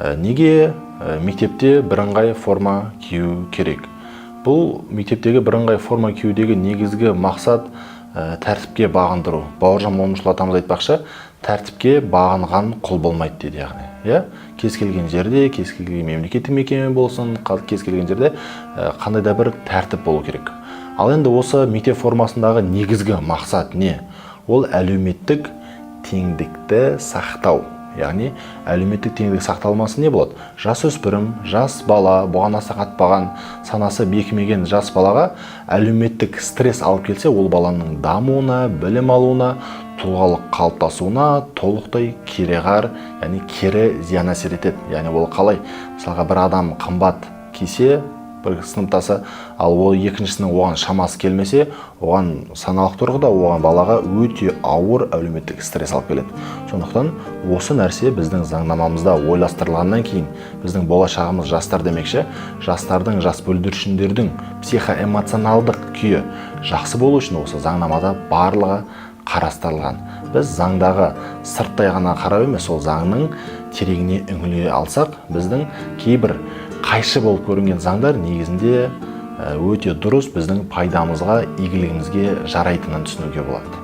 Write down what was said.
Неге мектепте бірыңғай форма кию керек? Бұл мектептегі бірыңғай форма киюдегі негізгі мақсат тәртіпке бағындыру. Бауыржан Момышұлы атамыз айтпақшы, тәртіпке бағынған құл болмайды дейді, яғни иә, кез келген жерде, кез келген мемлекеттік мекеме болсын, кез келген жерде қандай да бір тәртіп болу керек. Ал енді осы мектеп формасындағы негізгі мақсат не? Ол әлеуметтік теңдікті сақтау. Яғни әлеуметтік теңдік сақталмаса, не болады? Жасөспірім, жас бала, бұған аса қатпаған, санасы бекімеген жас балаға әлеуметтік стресс алып келсе, ол баланың дамуына, білім алуына, тұлғалық қалыптасуына толықтай кереғар, яғни кері зиян әсер етеді. Яғни ол қалай? Мысалға, бір адам қымбат кисе, бір сыныптасы, ал ол екіншісінің оған шамасы келмесе, оған саналық тұрғыда, оған, балаға өте ауыр әлеуметтік стресс алып келеді. Сондықтан осы нәрсе біздің заңнамамызда ойластырылғаннан кейін, біздің болашағымыз жастар демекші, жастардың, жас бүлдіршіндердің психоэмоционалдық күйі жақсы болу үшін осы заңнамада барлығы қарастырылған. Біз заңдағы сырттай ғана қарау емес, сол заңның тереңіне үңіле алсақ, біздің кейбір қайшы болып көрінген заңдар негізінде өте дұрыс, біздің пайдамызға, игілігімізге жарайтынын түсінуге болады.